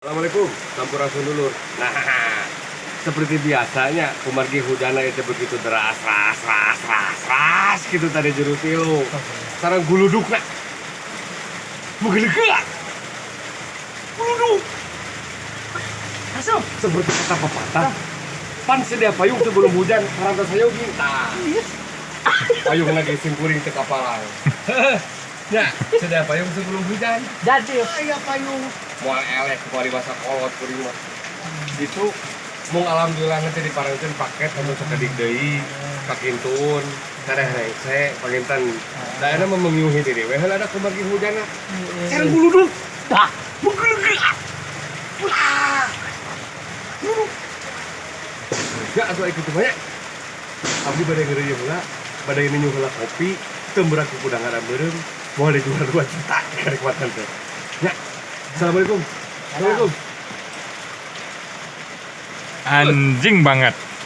Assalamualaikum, sampurasun, dulur. Nah, seperti biasanya, kumargi hujanna itu begitu deras, ras, ras, ras, ras, gitu tadi jero tilu. Sekarang guluduk nak. Mugel-gel. Guluduk. Masuk. Seperti kata pepatah, pan sedia payung sebelum hujan, parantos sayogi. Tah. Payung lagi simkuring teu kapalang. Ya, sedia payung sebelum hujan. Jadi. Aya payung. Moal eleh kecuali masa kolot kuring mah. Itu mung alhamdulillah nanti diparengkeun paket anu sakedik deui kakintun tareh rengse panginten. Da mah mengiuhi diri we heula da kumargi hujanna. Sareng guluduk. Dah. Mugel-gel. Wah. Guluduk. Ya atuh kitu mah nya. Abdi bade ngeureuyeuh heula, bade nyeduh heula kopi, teu berat ku kudangan beureum, moal dijual 2 juta karek teh. Ya. Assalamualaikum. Assalamualaikum. Anjing banget.